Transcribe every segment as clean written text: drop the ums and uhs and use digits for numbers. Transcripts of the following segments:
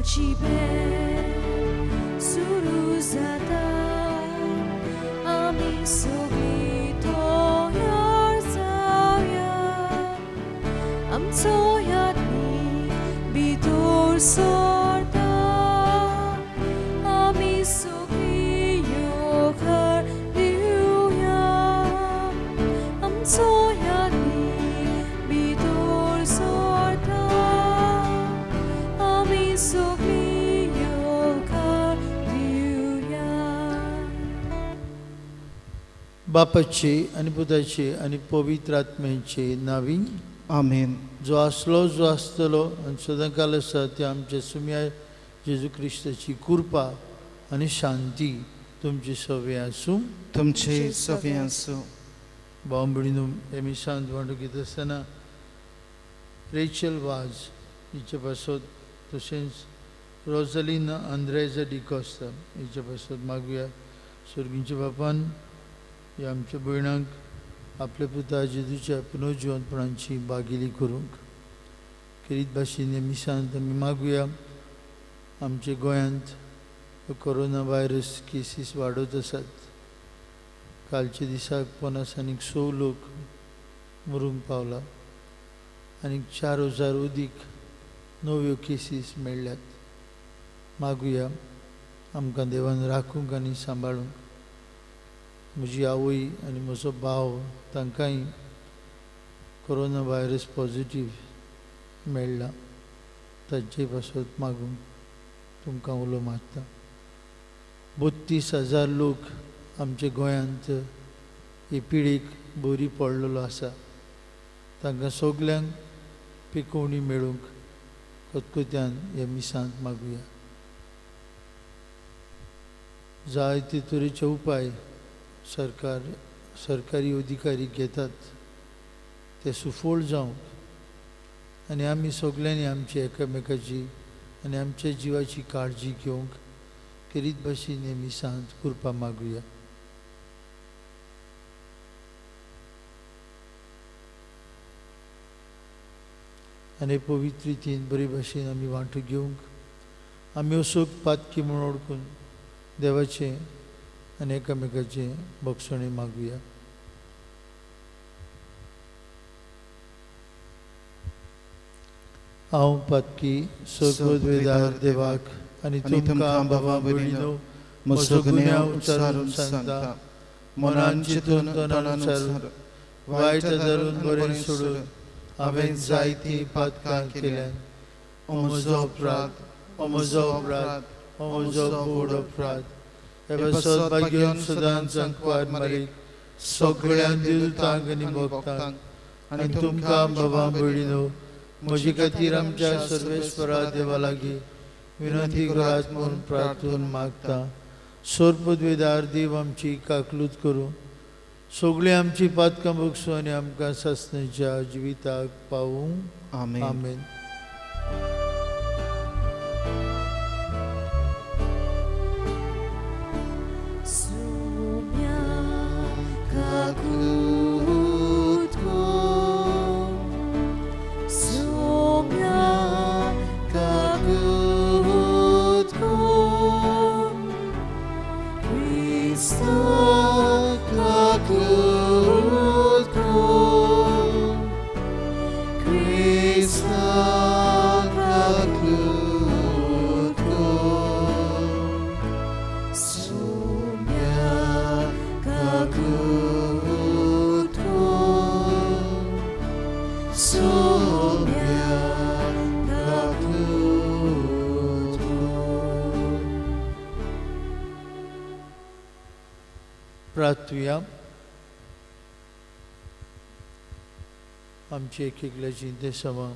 जिबे सुरू जाता आमी सगळीं तयार जावया आमचो यादनी भितर सरता आमी सगळीं येवकार दिवया आमचो यादनी भितर सरता आमी सगळीं येवकार दिवया. बापाचे आनी पुताचे आनी पवित्र आत्म्याचे नावी आमेन. जो आसलो जो आसतलो आनी सदांकाल आसा त्या आमच्या सुम्या जेजू क्रिस्ताची कृपा आनी शांती तुमची सवे आसूं. तुमचे सवे आसूं. भाव भयणीनो, हे मिसांत वांटो घेता आसतना रेचल वाज हिचे पासत तशेंच रोजलिना आंद्रेजा डिकोस्ता हिचे पासत मागुया. सर्गींच्या बापान ह्या आमच्या भयणांक आपल्या पुता जेजूच्या पुनर्जिवंतपणाची बागिली करूंक खेरीत भाशेन ह्या मिसांत आमी मागुया. आमच्या गोंयांत कोरोना व्हायरस केसीस वाडत आसात. कालच्या दिसाक 56 लोक मरूंक पावला आनी 4000 अदीक नव्यो केसीस मेळ्ळ्यात. मागुया आमकां देवान राखूंक आनी सांबाळूंक. म्हजी आवय आनी म्हजो भाव तांकांय कोरोना व्हायरस पॉझिटीव मेळ्ळा. तांचे पासत मागूंक तुमकां उलो मारता. 32,000 लोक आमच्या गोंयांत हे पिडीक बरी पडलेलो आसा. तांकां सगल्यांक पिकोवणी मेळूंक खतखत्यान ह्या मिसांत मागुया. जायते तरेचे उपाय सरकारी अधिकारी घेतात ते सुफळ जावंक आनी आमी सगल्यांनी आमची एकामेकाची आनी आमच्या जिवाची काळजी घेवंक खेरीत भाशेन हे मिसांत कृपा मागुया. आनी पवित्र रितीन बरे भाशेन आमी वांटो घेवंक आमी असोक पातकी म्हूण वळखून देवाचें आनी एकामेकाचें बक्षणें मागुया. हांव पातकी सर्ववेदार देवाक आनी तुमकां बाबा भयणीनो म्हजो गुन्यांव उच्चारून सांगता. मनान चिंतून तनान उच्चारून वायट धरून बरें सोडून हांवें जायतीं पातकां केल्यात. ओ म्हजो अपराध, ओ म्हजो अपराध, ओ म्हजो व्हड अपराध. हे पासत भाग्यान सदांच अंकवार मारीक सगळ्या देवतांक आनी भक्तांक आनी तुमकां बाबा भयणीनो म्हजे खातीर आमच्या सर्वेस्परा देवा लागीं विनंती करात म्हूण प्रार्थून मागता. सोरपदवेदार देव आमची काकलूत करूं, सगळीं आमची पातकां भोगसूं आनी आमकां सासणाच्या जिविताक पावूं. आमेन. आमेन. Sumya kakut ko, sumya kakut ko, Kristo kakut ko, Kristo kakut ko. Sumya kakut ko, sumya kakut ko. प्रार्थुया. आमची एक एकल्याची देसमा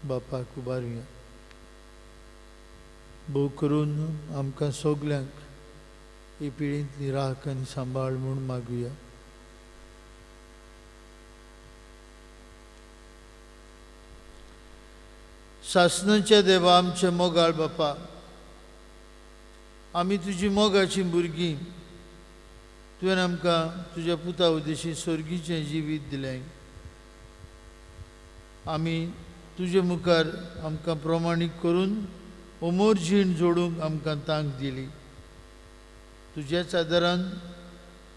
बापाक उबारुया. भोव करून आमकां सगल्यांक ही पिळींतली राख आनी सांबाळ म्हूण मागुया. सासणाच्या देवा आमचे मोगाळ बापा, आमी तुजी मोगाची भुरगीं. तुवें आमकां तुज्या पुता उद्देशी सर्गीचें जिवीत दिलें. आमी तुजे मुखार आमकां प्रमाणीक करून अमर जीण जोडूंक आमकां तांक दिली. तुज्याच आदारान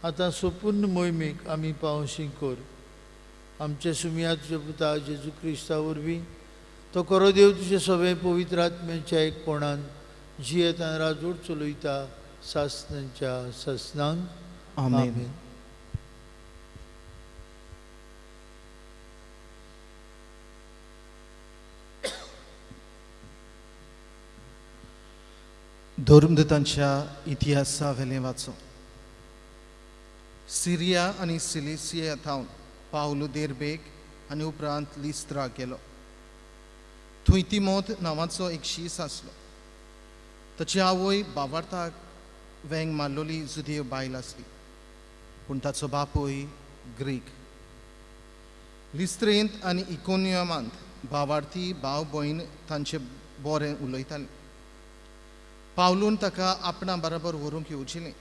आतां सोपूर्ण मोहिमेक आमी पावशी कर. आमच्या सुमया तुज्या पुता जेजू क्रिस्ता वरवीं तो खरो देव तुजे सगळे पवित्र आत्म्याच्या एकपणान जियेत आनी राजवट चलयता सासनांच्या सासनांक. आमेन. धर्मदूतांच्या इतिहासा वेलें वाचो. सिरिया आनी सिलिसिया थावन पावलू देर्बेक आनी उपरांत लिस्त्रा गेलो. थंय तिमोत नांवाचो एक शीस आसलो. ताची आवय बावार्थाक वेंग मारलोली जुदेव बायल आसली, पूण ताचो बापूय ग्रीक. लिस्त्रेंत आनी इकोनियमांत बावार्थी भाव भयण तांचे बरें उलयताले. पावलून ताका आपणा बराबर व्हरूंक येवजिलें.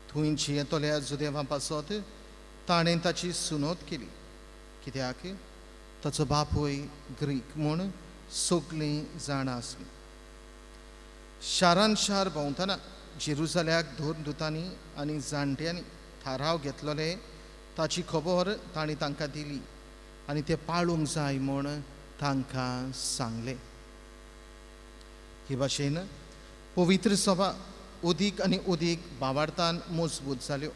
थंय जियेतल्या जुदेवां पासत ताणें ताची सुनोत केली, कित्याक ताचो बापूय ग्रीक म्हूण सगळीं जाणां आसलीं. शारान शार भोंवतना जेरुजाल्याक धर्मदूतांनी आनी जाणट्यांनी थाराव घेतलोले ताची खबर तांणी तांकां दिली आनी ते पाळूंक जाय म्हूण तांकां सांगलें. हे भाशेन पवित्र सभा अदीक आनी अदीक बावार्थान मजबूत जाल्यो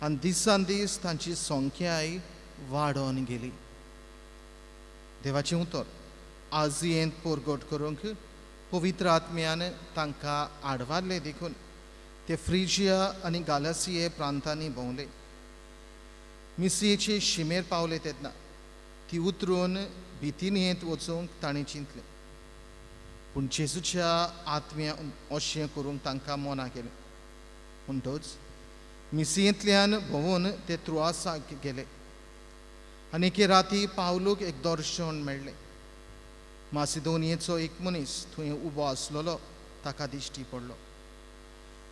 आनी दिसान दीस तांची संख्याय वाडोवन गेली. देवाचें उतर आजियेंत परगट करूंक पवित्र आत्म्यान तांकां आडवारलें देखून ते फ्रिजिया आनी गालासिये प्रांतांनी भोंवले. मिसियेचे शिमेर पावले तेन्ना ती उतरून भितिनियेंत वचूंक ताणें चिंतलें, पूण जेजूच्या आत्म्या अशें करूंक तांकां मना केलें. म्हणटच मिसियेंतल्यान भोंवून ते त्रुआसाक गेले आनी एके राती पावलूक एक दर्शन मेळ्ळें. मासिदोनियेचो एक मनीस थंय उबो आसलेलो ताका दिश्टी पडलो.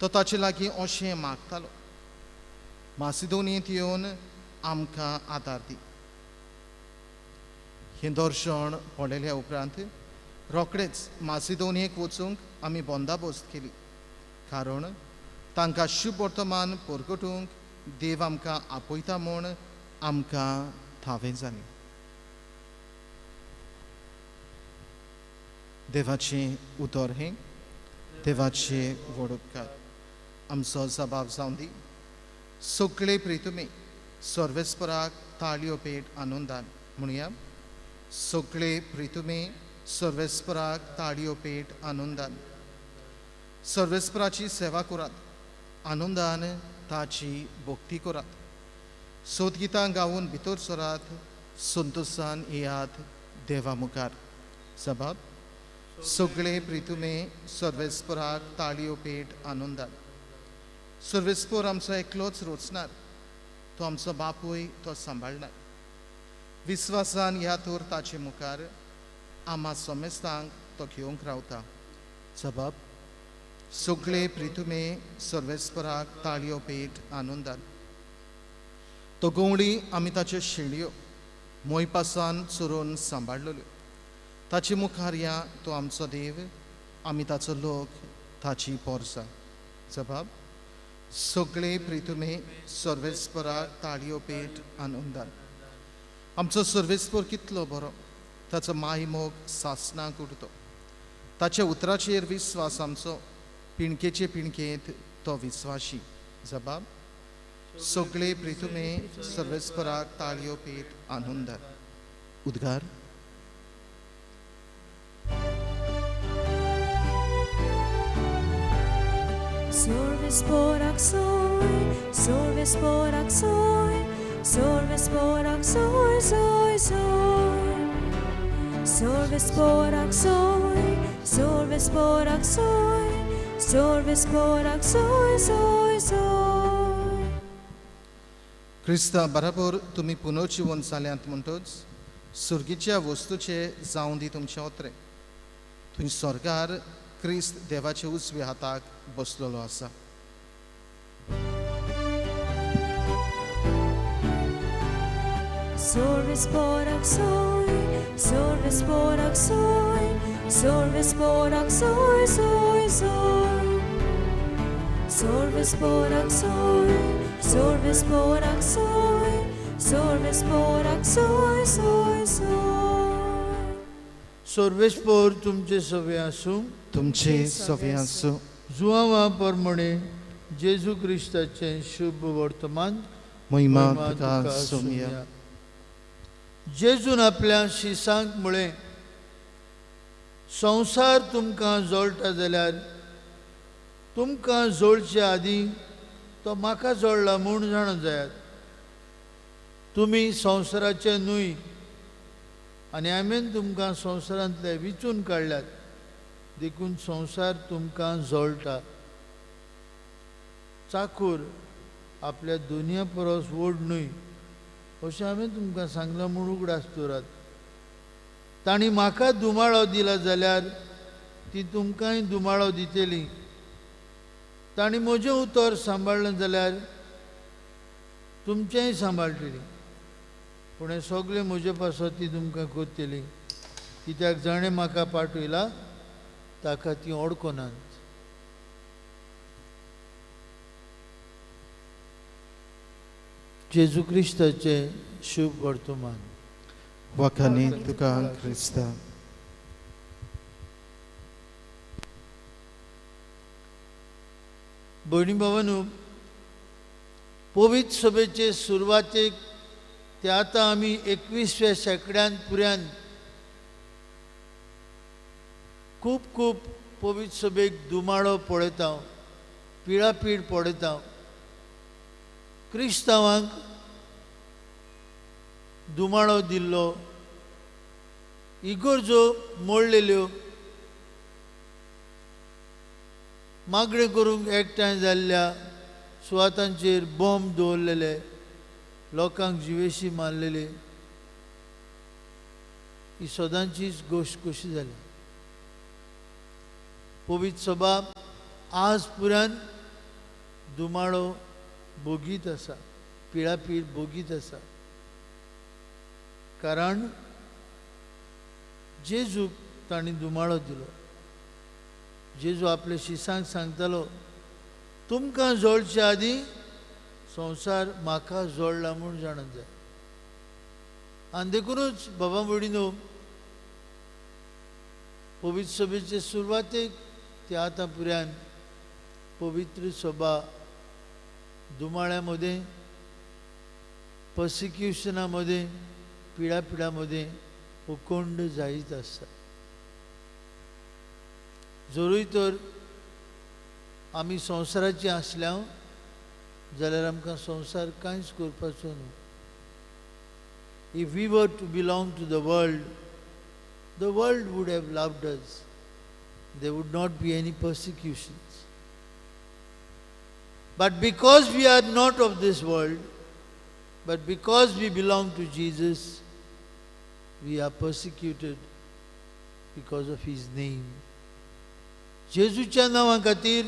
तो ताचे लागीं अशें मागतालो, मासिदोनियेंत येवन आमकां आदार दी. हें दर्शन पळयल्या उपरांत रोखडेच मासिदोनियेक वचूंक आमी बंदाबस्त केली, कारण तांकां शुभ वर्तमान परगटूंक देव आमकां आपयता म्हूण आमकां थावें जालें. देवाचें उतर हें देवाचें व्हड उपकार. आमचो जबाब जावन दी. सगळे प्रितुमी सर्वेस्पराक ताळयो पेट आनंदान म्हणया. सगळे प्रितुमी सर्वेस्पराक ताळयो पेट आनंदान. सर्वेस्पराची सेवा करात, आनंदान ताची भक्ती करात. सोदगितां गावन भितर सरात, संतोशान येयात देवा मुखार. जबाब सगळे प्रितुमे सर्वेस्पराक ताळयो पेट आनंदान. सर्वेस्पर आमचो एकलोच रोचणार, तो आमचो बापूय तो सांबाळणार. विस्वासान ह्या तर ताचे मुखार आमा समेस्तांक तो घेवंक रावता. जबाब सगळे प्रितुमे सर्वेस्पराक ताळयो पेट आनंदान. तो गवळी आमी ताच्यो शेळयो मोयपासान चोरून सांबाळलेल्यो. ताचे मुखार या तो आमचो देव, आमी ताचो लोक, ताची पोरसा. जबाब सगळे प्रितुमे सर्वेस्पराक ताळयो पेट आनंदान. आमचो सर्वेस्पर कितलो बरो, ताचो मायमोग सासणाक उरतो. ताच्या उतराचेर विस्वास आमचो, पिणकेचे पिणकेंत तो विस्वाशी. जबाब सगळे प्रितुमे सर्वेस्पराक ताळयो पेट आनंदान. उद्गार. Solves por soy, solves por soy, solves por soy, soy, soy. Solves por soy, solves por soy, solves por soy, soy, soy. क्रिस्ता बराबर तुमी पुनर्जिवन जाल्यांत म्हणटच सुर्गीच्या वस्तूचे जावं दी तुमचें ओत्रे. थंय स्वर्गार क्रिस्त देवाचे उजव्या हाताक बसलेलो आसा. Solves por soy, solves Zorvez sporak soy, soy, soy. Zorvez sporak soy, zorvez sporak soy, zorvez sporak soy, soy, soy. सर्वेस्पोर तुमचे सवे आसूं, तुमचे सवे आसूं. जुआवा प्रमाणे जेजू क्रिस्ताचें शुभ वर्तमान. महिमा तुका सोमया. जेजून आपल्या शिसांक म्हळें, संवसार तुमकां जोळटा जाल्यार तुमकां जोळचे आदीं तो म्हाका जोडला म्हूण जाणा जायात. तुमी संवसाराचे न्हय आनी हांवें तुमकां संवसारांतले विचून काडल्यात, देखून संवसार तुमकां जोळटा. चाकूर आपल्या दुनिया परस व्हड न्हय अशें हांवें तुमकां सांगलां म्हूण उगडास दवरात. तांणी म्हाका दुमाळो दिला जाल्यार ती तुमकांय दुमाळो दितली. तांणी म्हजें उतर सांबाळ्ळें जाल्यार तुमचेंय सांबाळटली. पूण हें सगळें म्हजे पासत ती तुमकां करतली, कित्याक जाणें म्हाका पाठयला ताका ती ओडकोनात. जेजू क्रिस्ताचें शुभ वर्तमान. वाखाणी तुका क्रिस्ता. भयणी भावांनो, पवित्र सभेचे सुरवातेक ते आतां आमी 21व्या शेंकड्यान पुऱ्यान खूब खूब पवित्र सभेक दुमाळो पळयता, पिळापीळ पळयता. क्रिस्तांवांक दुमाळो दिल्लो, इगर्जो मोडलेल्यो, मागणें करूंक एकठांय जाल्ल्या सुवातांचेर बॉम्ब दवरलेले, लोकांक जिवेशी मारलेले, ही सदांचीच गोश्ट कशी जाली. पवित्र सभा आज पुरान दुमाळो भोगीत आसा, पिळापीळ भोगीत आसा. कारण जेजूक तांणी दुमाळो दिलो. जेजू आपल्या शिसांक सांगतालो, तुमकां जोडचे आदीं संवसार म्हाका जोडला म्हूण जाणा जाय. आनी देखूनच बाबा भयणीनो, पवित्र सभेचे सुरवातेक ते आतां पुऱ्यान पवित्र सभा दुमाळ्या मदें, पर्सिक्युशना मदें, पिळापिळा मदें उकोंड जायत आसता. जरूय तर आमी संवसाराची आसल्या जाल्यार आमकां संवसार कांयच करपाचो न्हू. If we were to belong to the world, the world would have loved us. There would not be any persecutions. But because we are not of this world, but because we belong to Jesus, we are persecuted because of His name. जेजूच्या नांवा खातीर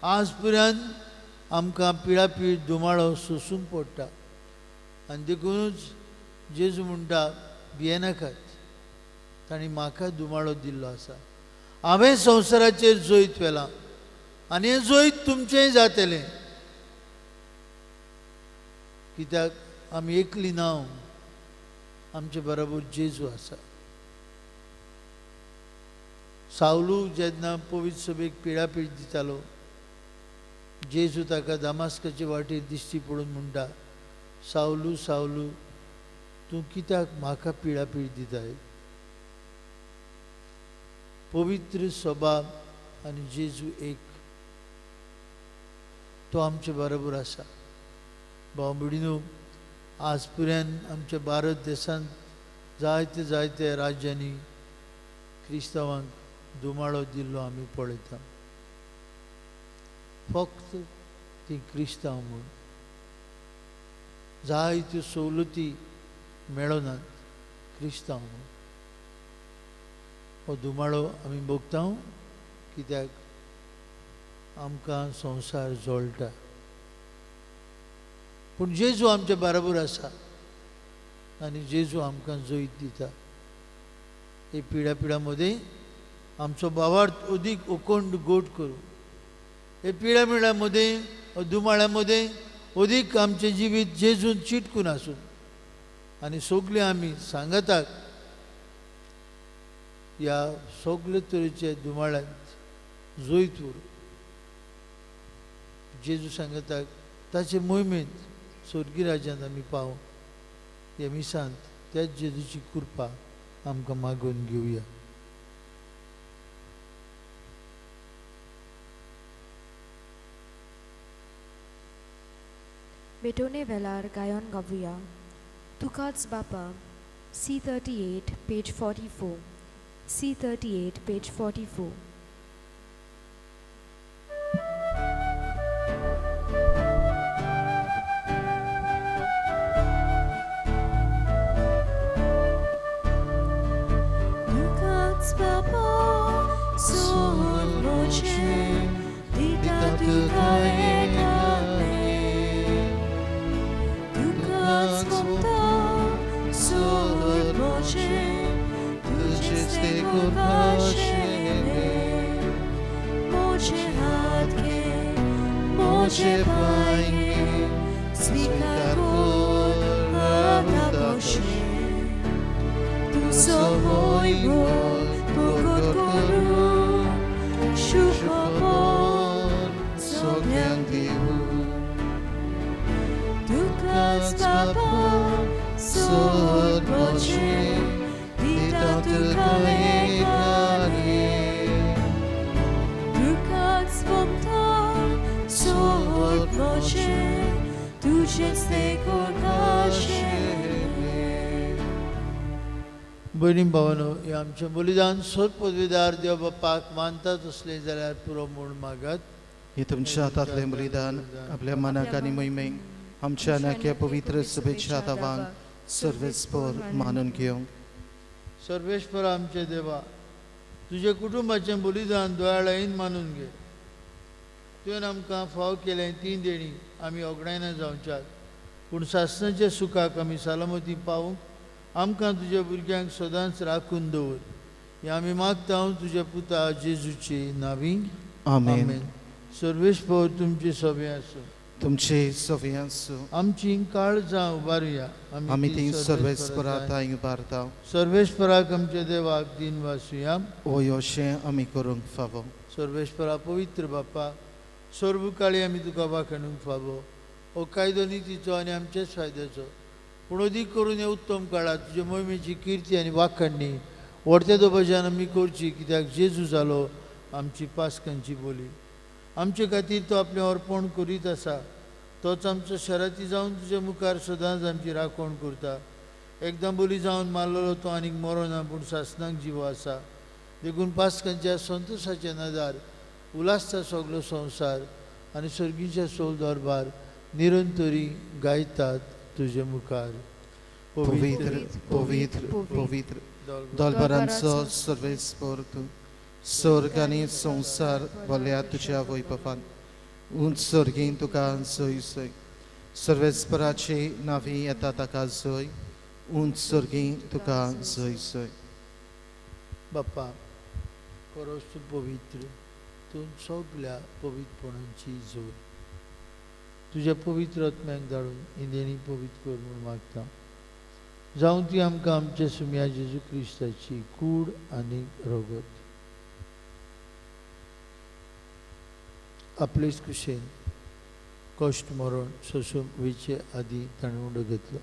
आज पर्यंत आमकां पिळापीळ दुमाळो सोसूंक पडटा. आनी देखूनच जेजू म्हणटा, भियेनाकात, तांणी म्हाका दुमाळो दिल्लो आसा. हांवें संवसाराचेर जैत व्हेलां आनी हें जैत तुमचेंय जातलें. कित्याक आमी एकली ना, आमचे बरोबर जेजू आसा. सावलू जेन्ना पवित्र सभेक पिळापीळ दितालो, जेजू ताका दामास्काचे वाटेर दिश्टी पडून म्हणटा, सावलू सावलू, तूं कित्याक म्हाका पिळापीळ दिताय? पवित्र सभा आनी जेजू एक, तो आमचे बरोबर आसा. भाव भयणीनो, आज पर्यंत आमच्या भारत देशांत जायते जायते राज्यांनी क्रिस्तांवांक दुमाळो दिल्लो आमी पळयता. फक्त ती क्रिस्तांव म्हूण जायत्यो सवलती मेळनात क्रिस्तांव म्हूण. हो दुमाळो आमी भोगता कित्याक आमकां संवसार जोळटा. पूण जेजू आमचे बरोबर आसा आनी जेजू आमकां जैत दिता. हे पिड्या पिड्या मदें आमचो भावार्थ अदीक उकोंड गोट करूं. हे पिड्या पिड्या मदें दुमाळ्या मदें अदीक आमचें जिवीत जेजून चिटकून आसूं आनी सगळें आमी सांगाताक ह्या सगळे तरेच्या दुमाळ्यांत जैत उरूं. जेजू सांगाताक ताचे मोहिमेंत स्वर्गी राज्यांत आमी पावूं. ह्या मिसांत त्याच जेजूची कृपा आमकां मागून घेवया. भेटोने वेलार गायन गावया तुकाच बापा. C38 page 44. C38 page 44. तुकाच बापा सोड दिता तुका मुझे पाएंगे स्वीकार तू सोय भयणी भावानो, हें आमचें बलिदान सोद पदवीदार देव बापाक मानतात असलें जाल्यार पुरो म्हूण मागात. हे तुमच्या हातांतलें बलिदान आपल्या मनाक आनी मोहिमेक आमच्या नाक्या पवित्र सभेच्या दावांक सर्वेस्पर मानून घेवंक. सर्वेस्पर आमचे देवा, तुजे कुटुंबाचें बलिदान दोयाळायेन मानून घे. तुवें आमकां फाव केलें तीन देणी आमी ओगडायना जावच्यात, पूण सासणाच्या सुखाक आमी सलामती पावूंक आमकां तुज्या भुरग्यांक सदांच राखून दवर. हें आमी मागता तुज्या पुता जेजूचे नांवी. आमेन. सर्वेस्पर तुमचे सभे आसूं. तुमचे सभे आसूं. आमची काळजां उबारुया. आमी ती सर्वेस्परा थंय उबारता. सर्वेस्पराक आमच्या देवाक दिन वासुया. वय अशें आमी करूंक फावो. सर्वेस्परा पवित्र बापा, सर्वकाळी आमी तुका वाखाणूंक फावो. हो कायदो नितीचो आनी आमच्याच फायद्याचो, पूण अदीक करून हे उत्तम काळांत तुजे मोहिमेची किर्ती आनी वाखाणणी व्हडत्या दोबाज्यान आमी करची, कित्याक जेजू जालो आमची पास्कांची बोली. आमचे खातीर तो आपलें अर्पण करीत आसा, तोच आमचो शराती जावन तुज्या मुखार सदांच आमची राखण करता. एकदां बोली जावन मारलेलो तो आनीक मरोना, पूण सासणाक जिवो आसा. देखून पास्कांच्या संतोशाच्या नदार उलासता सगलो संवसार आनी सर्गीच्या सोल दरबार निरंतरी गायतात तुजे मुखार. पवित्र पवित्र पवित्र दलबरांचो सर्वेस्पर तूं, स्वर्ग आनी संवसार भरल्या तुज्या वैभवान. उंच सर्गीन तुका जय जय. सर्वेस्पराचे नांवी येता ताका जय. उंच सर्गीन तुका जय जय. बापा, खरोच तूं पवित्र, तूं सगल्या पवित्रपणाची जोड. तुज्या पवित्र आत्म्याक धाडून ही देणी पवित्र कर म्हूण मागता. जावं ती आमकां आमच्या सुम्या जेजू क्रिस्ताची कूड आनी रगत. आपलेच कुशेन कश्ट मरण सोसूंक वयचे आदी ताणें उडो घेतलो.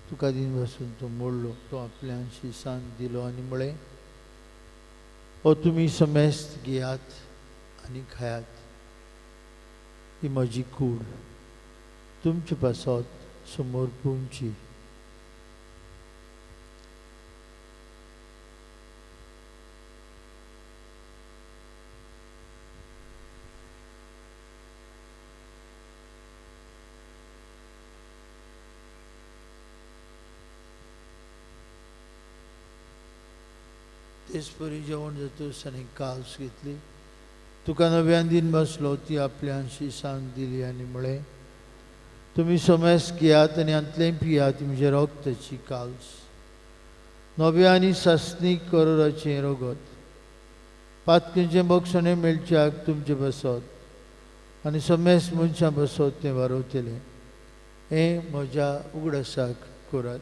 तुका दिन बसून तो मोडलो, तो आपल्यांशी सांग दिलो आनी म्हळें, हो तुमी समेस्त घेयात आनी खायात, ही म्हजी कूड तुमचे पासत समोर पुंची. तेच परी जेवण जातूच आनी काल्स घेतली, तुका नव्यान दिन बसलो, ती आपल्यांशी सांग दिली आनी म्हळें, तुमी समेस्त घेयात आनी हांतलें पियात, म्हज्या रक्ताची काल्स. नव्या आनी सासणीक करोराचें रगत पातकेंचें बक्षणें मेळच्याक तुमचें बसत आनी समेस्त मनशां बसत तें वारवतलें. हें म्हज्या उगडासाक करात.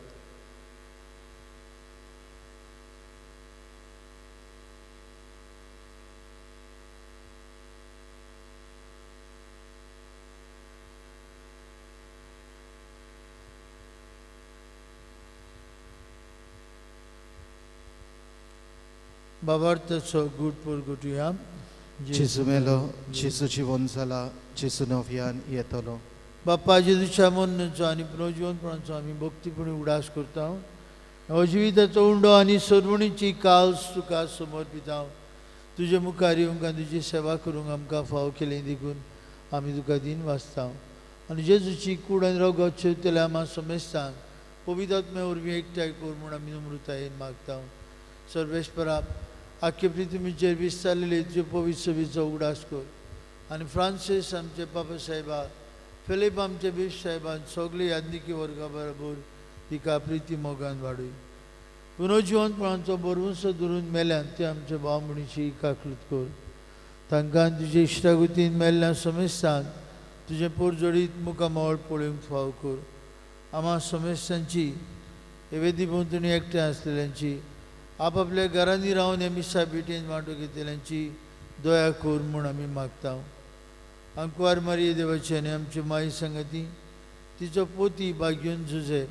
बाबार्थाचो गूट पुरगुटया. जेजू मेलो, जेजू जिवन जाला, जेजू नव्यान येतलो. बाप्पा जेजूच्या मरणाचो आनी पुनर्जिवनपणाचो आमी भक्तीपणी उडास करता. हो जिविताचो उंडो आनी सर्वणीची काल्स तुका समर्पिता. तुजे मुखार येवंक आनी तुजी सेवा करूंक आमकां फाव केली देखून आमी तुका दीन वाचता. आनी जेजूची कूड आनी रगत शेवतल्या आमा समेस्तांक पवित्र आत्म्या वरवीं एकठांय कर म्हूण आमी नम्रतायेन मागता. सर्वेस्परा आख्खे पृथ्वीचेर विस्तारलेले तुजे पवित्र सभेचो उगडास कर आनी फ्रांसीस आमचे पापा साहेबा, फिलीप आमचे बीफ साहेबान सगळे याज्ञिकी वर्गा बरोबर तिका प्रिती मोगान वाडय. पुनर्जिवनपणाचो बरवंसो धरून मेल्यान ते आमच्या भाव भयणीची काकलूत कर. तांकां तुजे इश्टागतीन मेल्ल्या समेस्तांक तुजें पोरजोडीत मुखामळ पळोवंक फाव कर. आमा समेस्तांची वेदी भोंवतणी एकठांय आसलेल्यांची आपापल्या घरांनी रावन हे मिसा भेटेन वांटो घेतल्यांची दया कर म्हूण आमी मागता. आंकवार मारिये देवाची आनी आमची माई संगती तिचो पोती बाग्यून जुझे,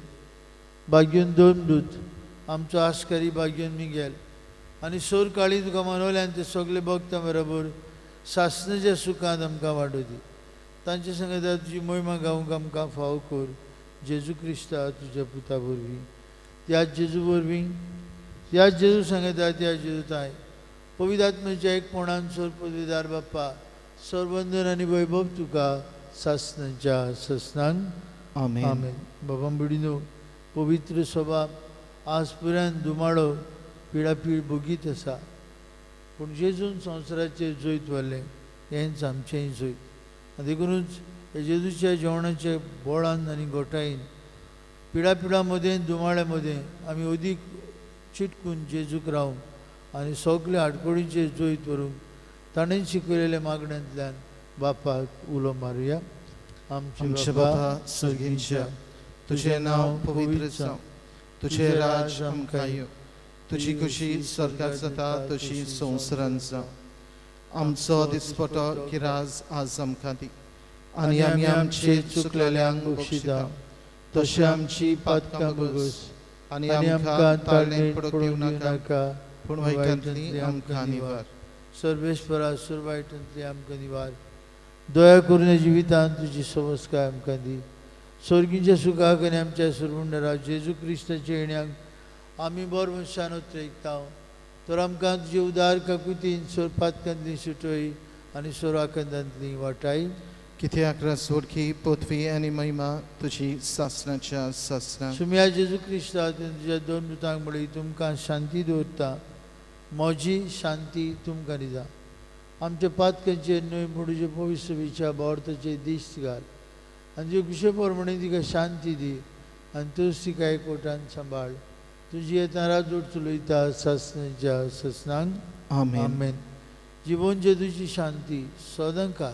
बाग्यून दोन दूत, आमचो आस्कारी बाग्यून मिगेल आनी सोर काळी तुका मनवल्यान ते सगळे भक्तां बरोबर सासणाच्या सुखांत आमकां वांटो दी. तांचे संगता तुजी मोहिमा गावंक आमकां फाव कर. जेजू क्रिस्ता तुज्या पुता वरवीं, त्याच जेजू वरवीं, त्याच जेजू सांगता त्या जेजू ताय पवित्र आत्म्याच्या एकपणान सोर पदवीदार बाप्पा सर्वंदन आनी वैभव तुका सासणाच्या सासणांक. आमेन. आमेन. बाबा भयणीनो, पवित्र सभा आज पुरान दुमाळो पिडापीड भोगीत आसा, पूण जेजून संवसाराचेर जैत व्हरलें हेंच आमचेंय जैत. आनी देखुनूच हे जेजूच्या जेवणाचे बोळान आनी गोठायेन पिडापिडा मदें दुमाळ्या मदें आमी अदीक चिटकून जेजूक रावंक आनी सगळे आडखळींचेर जैत व्हरूंक ताणें शिकयलेल्या मागण्यांतल्यान बापाक उलो मारुया. आमचे बापा सर्गींच्या, तुजें नांव पवित्र जावं, तुजें राज आमकां येवं, तुजी खुशी स्वर्गात जाता तशी संवसारांत जावं. आमचो दिसपटो किराज आज आमकां दी आनी आमी आमचे चुकलेल्यांक बक्षिता तशें आमची पातकां भोगस आनी आमकां ताळणेंत पडूंक दिवं नाका, पूण वायटांतली आमकां निवार. सर्वेस्परा सुरवायटांतली आमकां निवार. दया करून जिवितांत तुजी समस्काय आमकां दी. स्वर्गीच्या सुखाक आनी आमच्या सुरवंडरा जेजू क्रिस्ताच्या येण्याक आमी बरो मनशान उतरयता. तर आमकां तुजे उदार काकुतीन सोर पातकांतली सुटय आनी सोराकंदांतली वाटाय. कित्याक रसोडकी पृथ्वी आनी महिमा तुजी सासणाच्या सासणा. सुम्या जेजू क्रिस्ता तुज्या दोन दुतांक म्हळी तुमकां शांती दवरता, म्हजी शांती तुमकां दिता. आमच्या पातकांचेर न्हय पूण तुजे पवित्र सभेच्या भावार्थाचेर दिश्ट घाल आनी तुजे कुशे प्रमाणे तिका शांती दी आनी तूंच तिका एकवटान सांबाळ. तुजी येतना राजवट चलयता सासणाच्या सासणांक. आमेन. आमेन. जिवन जेजूची शांती सदांकाळ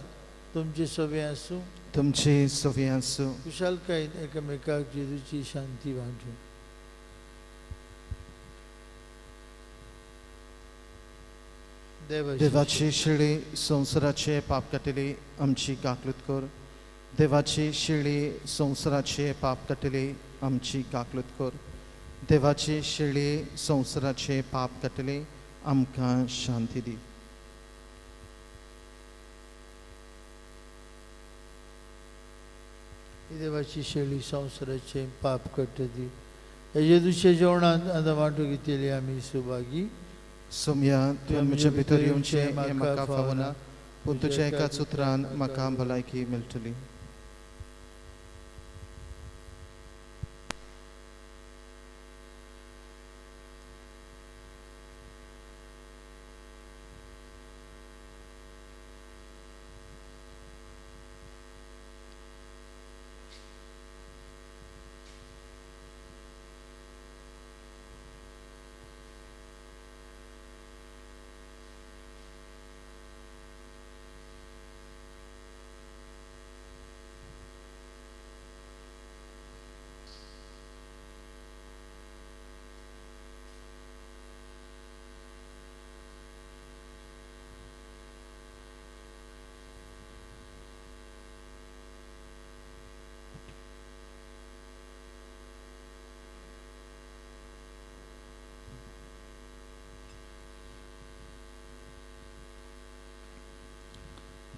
तुमचे सवे आसूं. तुमचे सवे आसूं. कुशालकायेन एकामेकाक जेजूची शांती वांटूं. देवाची शिळी संवसाराचे पाप काडटली आमची काकलूत कर. देवाची शिळी संवसाराचे पाप काडटली आमची काकलूत कर. देवाची शिळी संवसाराचे पाप काडटली आमकां शांती दी. देवाची शेळी संवसाराचे पाप काडटली हे जेजूच्या जेवणांत आतां वांटो घेतली आमी सुभागी. सोम्या, तुवें म्हजे भितर येवचें हें म्हाका फावना, पूण तुज्या एकाच उतरान म्हाका भलायकी मेळटली.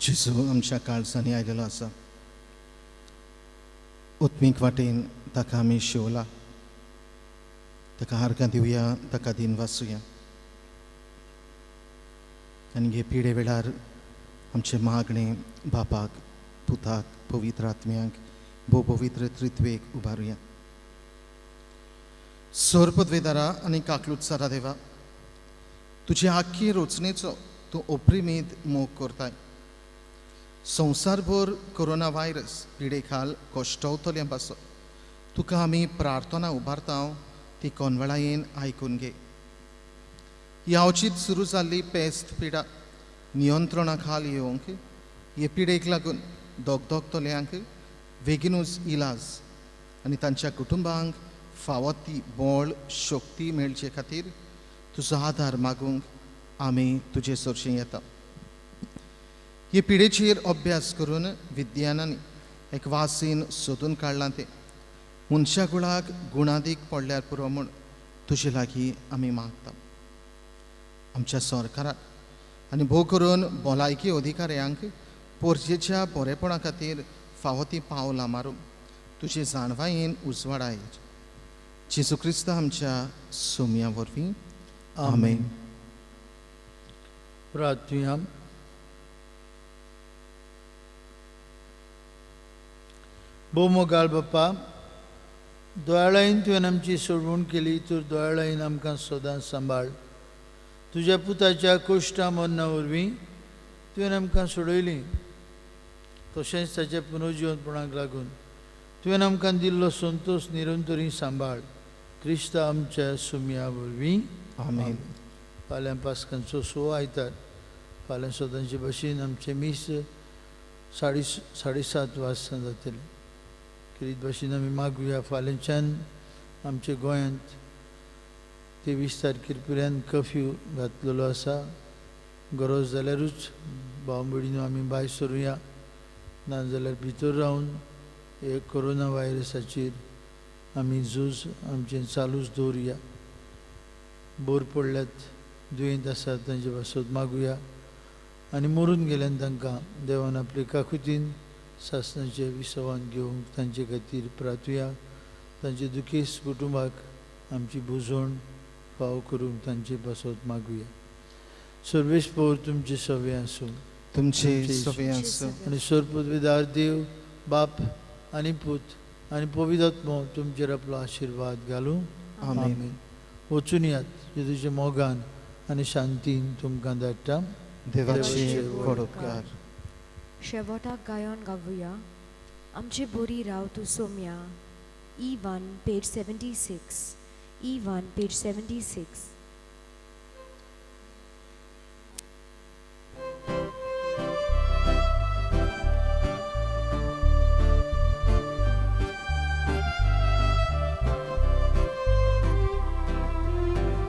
जेजू आमच्या काळजांनी आयलेलो आसा. उत्मीक वाटेन ताका आमी शिवला, ताका आर्गां दिवया, ताका दिन वाचुया आनी हे पिडे वेळार आमचें मागणें बापाक, पुताक, पवित्र आत्म्याक, भोव पवित्र त्रित्वेक उबारुया. सोरपदवेदारा आनी काकलुत्सारा देवा, तुजे आख्खी रचणेचो तूं ओप्रिमीत मोग करताय. संवसारभर कोरोना व्हायरस पिडे खाल कश्टवतल्या पासत तुका आमी प्रार्थना उबारता, ती कोनवेळायेन आयकून घे. ही अवचीत सुरू जाल्ली पेस्त पिडा नियंत्रणा खाल येवंक, हे पिडेक लागून दगदगतल्यांक बेगीनूच इलाज आनी तांच्या कुटुंबांक फावो ती बळ शक्ती मेळचे खातीर तुजो आदार मागूंक आमी तुजे सरशीं येता. हे पिडेचेर अभ्यास करून विज्ञानांनी एक वासीन सोदून काडलां, तें मनशा गुळाक गुणादीक पडल्यार पुरो म्हूण तुजे लागीं आमी मागता. आमच्या सरकाराक आनी भोव करून भलायकी अधिकाऱ्यांक पोरजेच्या बरेपणा खातीर फावो ती पावलां मारूंक तुजे जाणवायेन उजवाडाय. जेजू क्रिस्त आमच्या सोम्या वरवीं, आमेन. प्रार्थुया. भोव मोगाळ बापा, दोयाळायेन तुवें आमची सोडवण केली, तर दोयाळायेन आमकां सदां सांबाळ. तुज्या पुताच्या कोश्टा मरणा वरवीं तुवें आमकां सोडयली, तशेंच ताच्या पुनर्जिवनपणाक लागून तुवें आमकां दिल्लो संतोश निरंतरी सांबाळ. क्रिस्त आमच्या सुम्या वरवीं, आमेन. फाल्यां पास्कांचो 6 आयतार. फाल्यां सदांचे भशेन आमचें मीस 7:30 वाजता जातलें. खेरीत भाशेन आमी मागुया फाल्यांच्यान आमच्या गोंयांत 23 तारखेर पर्यंत कर्फ्यू घातलेलो आसा. गरज जाल्यारूच भाव भयणीनो आमी भायर सरुया, नाजाल्यार भितर रावन हे कोरोना व्हायरसाचेर आमी झूज आमचें चालूच दवरुया. बोर पडल्यात, दुयेंत आसात तांचे पासत मागुया आनी मरून गेल्यान तांकां देवान आपले काकुतीन सासणाचें विसवान घेवंक तांचे खातीर प्रार्थुया. तांचे दुखेस्त कुटुंबाक आमची बुजवण फाव करूंक तांचे पासत मागुया. सर्वेस्पोर तुमचे सवे आसूं, तुमचे सवे आसूं. आनी सर्वपदवीदार देव बाप आनी पूत आनी पवित्र आत्मो तुमचेर आपलो आशिर्वाद घालूं, आमेन. वचून यात जेजूच्या मोगान आनी शांतीन तुमकां धाडटा. देवाचे व्हड उपकार. शेवटाक गायन गावया आमचे बोरी राव तूं Saumya. E1 page 76. E1 page 76.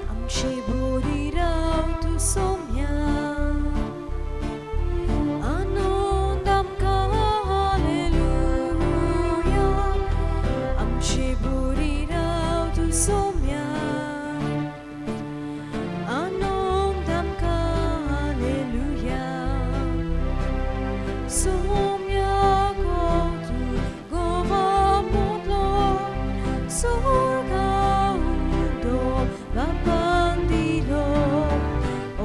आमचे बोरी राव तूं सोम्या, आनंद आमकां हालेलुया. आमचे बोरी राव तूं सोम्या, आनंद आमकां हालेलुया. सोम्या गो तूं गोवा मोदलो, सोर्गा उदो बापान दिलो. ओ